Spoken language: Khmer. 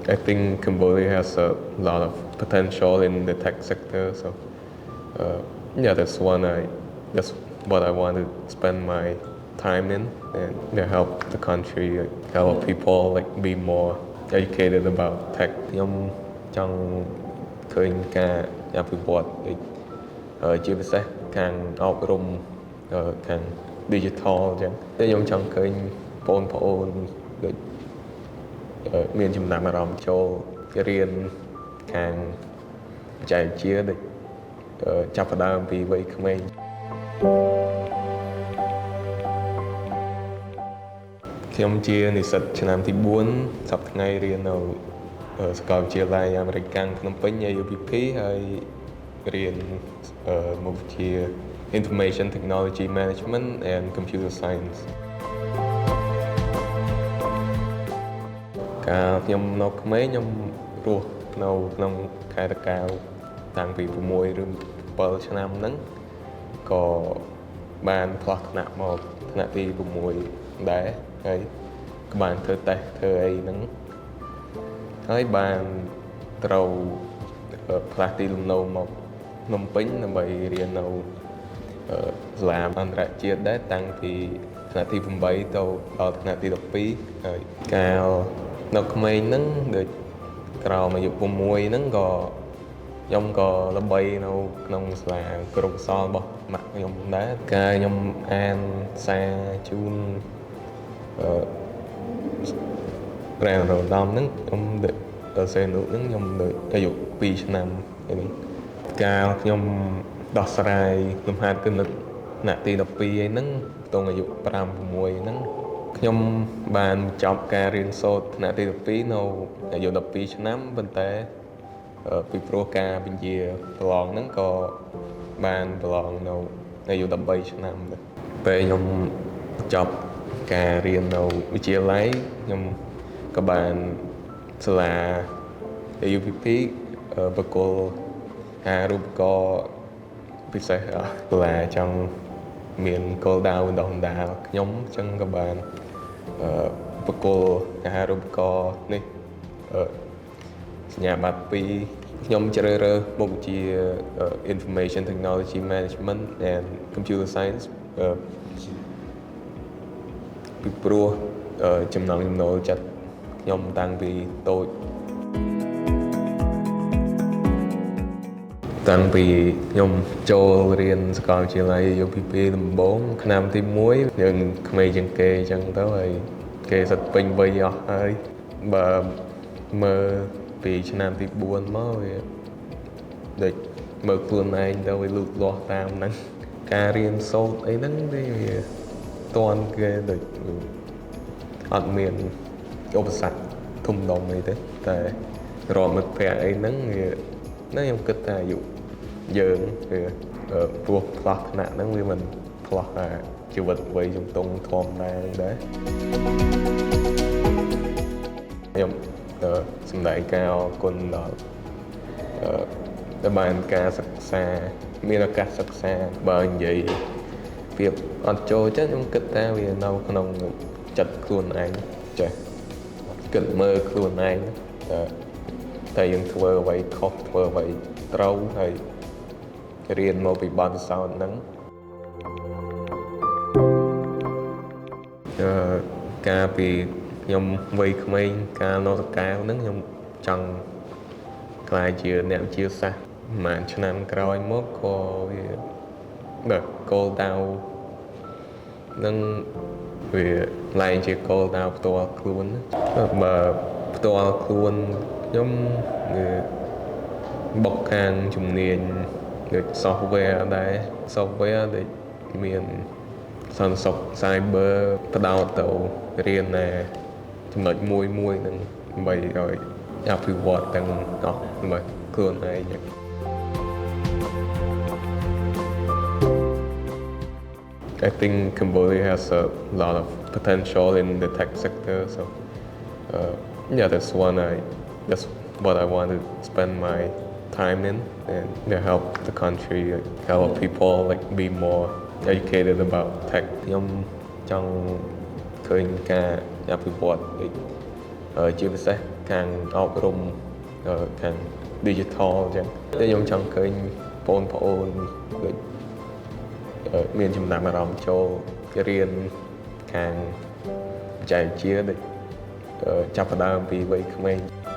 I think Cambodia has a lot of potential in the tech sector, so yeah, that's what I want to spend my time in and yeah, help the country, like, help people like be more educated about tech. ខ្ញុំចង់ឃើញការអភិវឌ្ឍដូចជាពិសេសខាងអប់រំខាង digital អញ្ចឹងតែខ្ញុំចង់ឃើញបងប្អូនដូចមានចំណាប់អារម្មណ៍ចូលរៀនខាងបច្ចេកវិទ្យាដូចចាប់ផ្ដើមពីវ័យក្មេងខ្ញុំជានិស្សិតឆ្នាំទី4សប្តាហ៍ថ្ងៃរៀននៅសាកលវិទ្យាល័យអាមេរិកកាំងភ្នំពេញ AUPP ហើយរៀនមុខវិជ្ជា Information Technology Management and Computer Science កាលខ្ញុំនៅក្មេងខ្ញុំរស់នៅក្នុងខេត្តតាកែវតាំងពី6ឬ7ឆ្នាំហ្នឹងក៏បានផ្លាស់ថ្នាក់មកថ្នាក់ទី6ដែរហើយក៏បានធ្វើតេស្តធ្វើអីហ្នឹងហើយបានត្រូវផ្លាស់ទីលំនៅមកភ្នំពេញដើម្បីរៀននៅសាលាអន្តរជាតិដែរតាំងពីថ្នាក់ទី8ទៅដល់ថ្នាក់ទី12ហើយកាលនៅក្មេងហ្នឹងដូចក្រោមអាយុ6ហ្នឹងក៏ខ្ញុំក៏ល្បីនៅក្នុងសាលាគរុកោសល្យរបស់ម៉ាក់ខ្ញុំដែរកាលខ្ញុំអានសារជូនអឺព្រះនរោត្តមហ្នឹងខ្ញុំដល់សេនុហ្នឹងខ្ញុំដូចអាយុ2ឆ្នាំអីហ្នឹងកាលខ្ញុំដោះស្រាយលំហាត់គណិតថ្នាក់ទី12អីហ្នឹងខ្ទង់អាយុ5 6ហ្នឹងខ្ញុំបានចប់ការរៀនសូត្រថ្នាក់ទី12នៅអាយុ12ឆ្នាំប៉ុន្តែពីព្រោះការពន្យាប្រឡងហ្នឹងក៏បានប្រឡងនៅអាយុ13ឆ្នាំដែរពេលខ្ញុំចប់ការរៀននៅវិទ្យាល័យខ្ញុំក៏បានសាលា AUPP បកគលអាហារូបករណ៍ពិសេសសាលាចង់មានគោលដៅបណ្ដុះបណ្ដាលខ្ញុំអញ្ចឹងក៏បានបកគលអាហារូបករណ៍នេះសញ្ញាបត្រ2ខ្ញុំជ្រើសរើសមុខវិជ្ជា Information Technology Management and Computer Science ពីព្រោះចំណង់ចំណូលចិត្តខ្ញុំតាំងពីតូចតាំងពីខ្ញុំចូលរៀនសាកលវិទ្យាល័យ UPP ដំបូងឆ្នាំទី1យើងក្មេងជាងគេអញ្ចឹងទៅហើយគេសិតពេញវ័យអស់ហើយបើមើលពីឆ្នាំទី4មកវាដូចមើលខ្លួនឯងទៅវាលូតលាស់តាមហ្នឹងការរៀនសូត្រអីហ្នឹងវាតាន់គេដូចអត់មានឧបសគ្គធំដុំអីទេតែរកមិត្តភក្តិអីហ្នឹងវាណាខ្ញុំគិតថាអាយុយើងវាព្រោះផ្លាស់ថ្នាក់ហ្នឹងវាមិនផ្លាស់អាជីវិតវ័យជំទង់ធម្មតាដែរខ្ញុំសម្ដែងការអរគុណដល់ដែលបានការសិក្សាមានឱកាសសិក្សាបើនិយាយភាពអត់ចូលចិត្តខ្ញុំគិតថាវានៅក្នុងចិត្តខ្លួនឯងចេះគិតមើលខ្លួនឯងតែយើងធ្វើអ្វីខុសធ្វើអ្វីត្រូវហើយរៀនមកពីបទពិសោធន៍ហ្នឹងកាលពីខ្ញុំវ័យក្មេងកាលនៅសកលហ្នឹងខ្ញុំចង់ក្លាយជាអ្នកវិទ្យាសាស្ត្រប្រហែលឆ្នាំក្រោយមកក៏វាបាទគោលដៅនឹងវាឡើងជាគោលដៅផ្ទាល់ខ្លួនបើផ្ទាល់ខ្លួនខ្ញុំវាបុកខាងជំនាញដូច software ដែរ software ដូចមានសន្តិសុខ cyber ផ្ដោតទៅរៀនណាចំណុចមួយមួយហ្នឹងដើម្បីឲ្យអភិវឌ្ឍទាំងអស់របស់ខ្លួនឯង I think Cambodia has a lot of potential in the tech sector, so yeah, that's what I want to spend my time in and yeah, help the country, like, help people like be more educated about tech. ខ្ញុំចង់ឃើញការអភិវឌ្ឍដូចជាពិសេស ខាងអប់រំខាង digital អញ្ចឹងតែខ្ញុំចង់ឃើញបងប្អូនដូចមានចំណាប់អារម្មណ៍ចូលរៀនខាងបច្ចេកវិទ្យាដូចចាប់ផ្ដើមពីវ័យក្មេង។